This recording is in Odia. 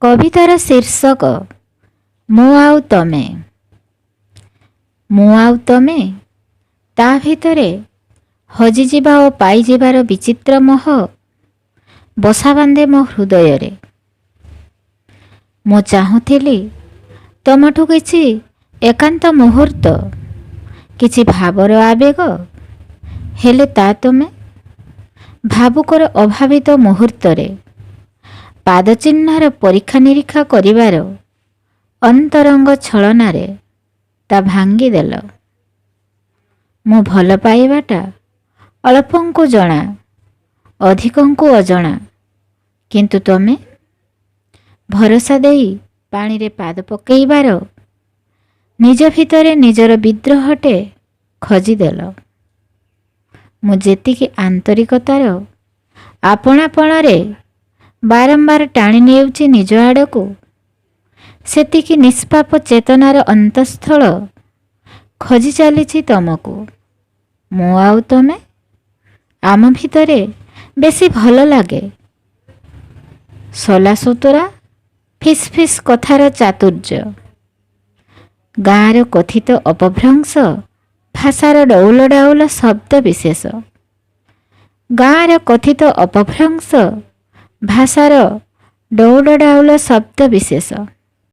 କବିତାର ଶୀର୍ଷକ ମୁଁ ଆଉ ତମେ। ମୁଁ ଆଉ ତମେ, ତା ଭିତରେ ହଜିଯିବା ଓ ପାଇଯିବାର ବିଚିତ୍ର ମୋହ ବସା ବାନ୍ଧେ ମୋ ହୃଦୟରେ। ମୁଁ ଚାହୁଁଥିଲି ତମଠୁ କିଛି ଏକାନ୍ତ ମୁହୂର୍ତ୍ତ, କିଛି ଭାବର ଆବେଗ, ହେଲେ ତା ତୁମେ ଭାବୁକର ଅଭାବିତ ମୁହୂର୍ତ୍ତରେ ପାଦଚିହ୍ନର ପରୀକ୍ଷା ନିରୀକ୍ଷା କରିବାର ଅନ୍ତରଙ୍ଗ ଛଳନାରେ ତା ଭାଙ୍ଗିଦେଲ। ମୁଁ ଭଲ ପାଇବାଟା ଅଳ୍ପଙ୍କୁ ଜଣା, ଅଧିକଙ୍କୁ ଅଜଣା, କିନ୍ତୁ ତମେ ଭରସା ଦେଇ ପାଣିରେ ପାଦ ପକେଇବାର ନିଜ ଭିତରେ ନିଜର ବିଦ୍ରୋହଟେ ଖୋଜିଦେଲ। ମୁଁ ଯେତିକି ଆନ୍ତରିକତାର ଆପଣାପଣରେ ବାରମ୍ବାର ଟାଣି ନେଉଛି ନିଜ ଆଡ଼କୁ, ସେତିକି ନିଷ୍ପାପ ଚେତନାର ଅନ୍ତଃସ୍ଥଳ ଖୋଜି ଚାଲିଛି ତମକୁ। ମୁଁ ଆଉ ତମେ, ଆମ ଭିତରେ ବେଶୀ ଭଲ ଲାଗେ ସଲାସୁତୁରା, ଫିସ୍ ଫିସ୍ କଥାର ଚାତୁର୍ଯ୍ୟ, ଗାଁର କଥିତ ଅପଭ୍ରଂଶ ଭାଷାର ଡଉଲ ଡାଉଲ ଶବ୍ଦ ବିଶେଷ, ଗାଁର କଥିତ ଅପଭ୍ରଂଶ ଭାଷାର ଡଉଲ ଡାଉଲ ଶବ୍ଦ ବିଶେଷ।